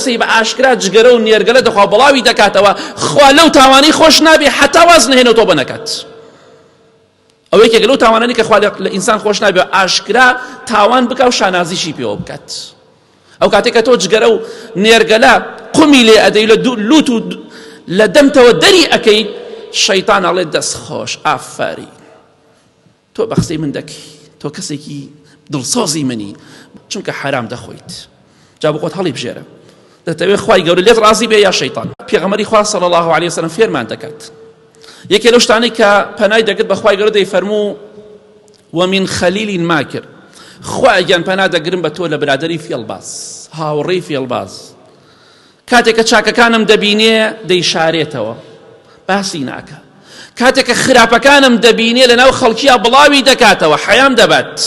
کەسەی بە ئاشکرا جگەرە و نێرگەلە دەخوا بڵاوی دەکاتەوە خوا لەو تاوانەی خۆش نابێ حتا واز نەهێنێ و تۆبە نەکات. ئەوە یەکێکە لەو تاوانانەی کە خوا لە ئینسان خۆش نابێ ئاشکرا تاوان بکا و شانازیشی پێوە بکات. ئەو کاتێک کە تۆ جگەرە و نێرگەلە قومی لێ ئەدەی لە لوت و لە دەمتەوە دەری ئەکەیت شەیتان ئەڵێ دەست خۆش ئافەرین تۆ بە قسەی من دەکەی تۆ کەسێکی دڵسۆزی منی چونکە حەرام دەخۆیت جا بۆ خۆت هەڵی بژێرە دەتەوێت خوای گەورە لێت ڕازی بێ یا شەیتان پێغەمبەری خوا صلی الله علیه وسلم فێرمان دەکات یەکێ لەو شتانەی کە پەنای دەگرت بە خوای گەورە دەیفەرموو ومن خلیل ماکر خوا گیان پەنا دەگرم بە تۆ لە برادەری فێڵباز هاوڕێی فێڵباز کاتێک کە چاکەکانم دەبینێ دەیشارێتەوە باسی ناکە کاتێک کە خراپەکانم دەبینێ لەناو خەڵکیا بڵاوی دەکاتەوە حەیام دەبات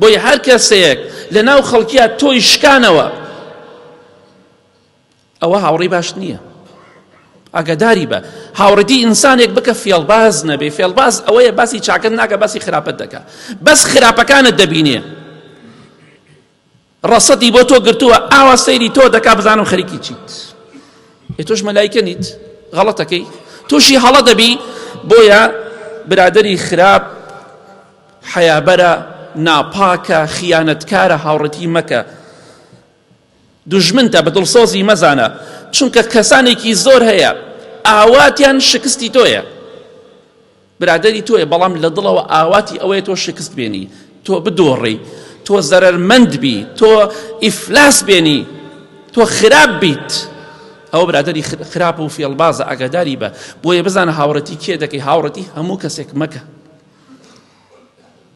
بۆی هەر کەسێک لەناو خەڵکیا تۆی شکانەوە ئەوە هاوڕێی باش نییە ئاگاداری بە هاوڕێتی ئینسانێک بکە فێڵباز نەبێ فێڵباز ئەوەیە باسی چاکەت ناکە باسی خراپەت دەکا بەس خراپەکانت دەبینێ ڕەسەتی بۆ تۆ گرتووە ئاوا سەیری تۆ دەکا بزانم خەریکی چیت ئێ تۆش مەلایکە نیت غەڵەتەکەی تووشی هەڵە دەبی بۆیە برادری خراپ حەیابەرە ناپاکە خیانەتکارە هاوڕێتی مەکە دوژمنتە بە دڵسۆزی مەزانە چونکە کەسانێکی زۆر هەیە ئاواتیان شکستی تۆیە برادەری تۆیە بەڵام لە دڵەوە ئاواتی ئەوەیە تۆ شکست بێنی تۆ بدۆڕی تۆ زەرەرمەند بی تۆ ئیفلاس بێنی تۆ خراپ بیت ئەوە برادەری خراپ و فێڵبازە ئاگاداری بە بۆیە بزانە هاوڕێتی کێ دەکەی هاوڕێتی هەموو کەسێک مەکە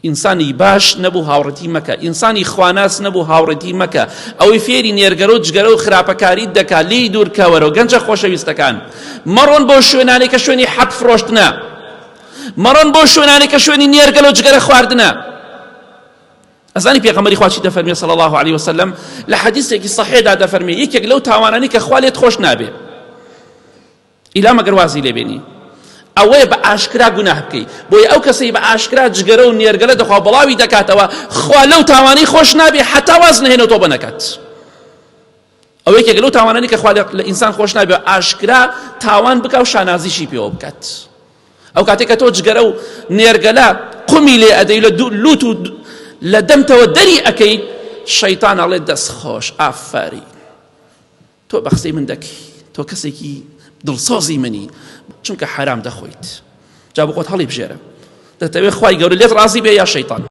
ئینسانی باش نەبوو هاوڕێتی مەکە ئینسانی خواناس نەبوو هاوڕێتی مەکە ئەوەی فێری نێرگەرە و جگەرە و خراپەکاریت دەکا لێی دوور کەوەرەوە گەنجە خۆشەویستەکان مەڕۆن بۆ شوێنانەی کە شوێنی حەب فرۆشتنە مەڕۆن بۆ شوێنانەی کە شوێنی نێرگەلە و جگەرە خواردنە ئەزانی پێغەمبەری خوا چی دەفەرمێ صلی الله علیه وسلم لە حەدیثێکی صحیحدا دەفەرمێ یەکێک لەو تاوانانەی کە خوا لێت خۆش نابێ ئیلا مەگەر وازی لێ بێنی ئەوەیە بە ئاشکرا گوناه بکەی بۆیە ئەو کەسەی بە ئاشکرا جگەرە و نێرگەلە دەخوا بڵاوی دەکاتەوە خوا لەو تاوانەی خۆش نابێ حتا واز نەهێنێ تۆبە نەکات ئەو یەکێک لەو تاوانانی کە خوا لە ئینسان خۆش نابێ ئاشکرا تاوان بکا و شانازیشی پێوە بکات ئەو کاتێک کە تۆ جگەرە و نێرگەلە قومی لێ ئەدەی لە لوت و لە دەمتەوە دەری ئەکەیت شەیتان ئەڵێ دەست خۆش ئافەرین تۆ بە قسەی من دەکەی تۆ کەسێکی دڵسۆزی منی چونکە حەرام دەخۆیت جا بۆ خۆت هەڵی بژێرە دەتەوێت خوای گەورە لێت ڕازی بێ یا شەیتان.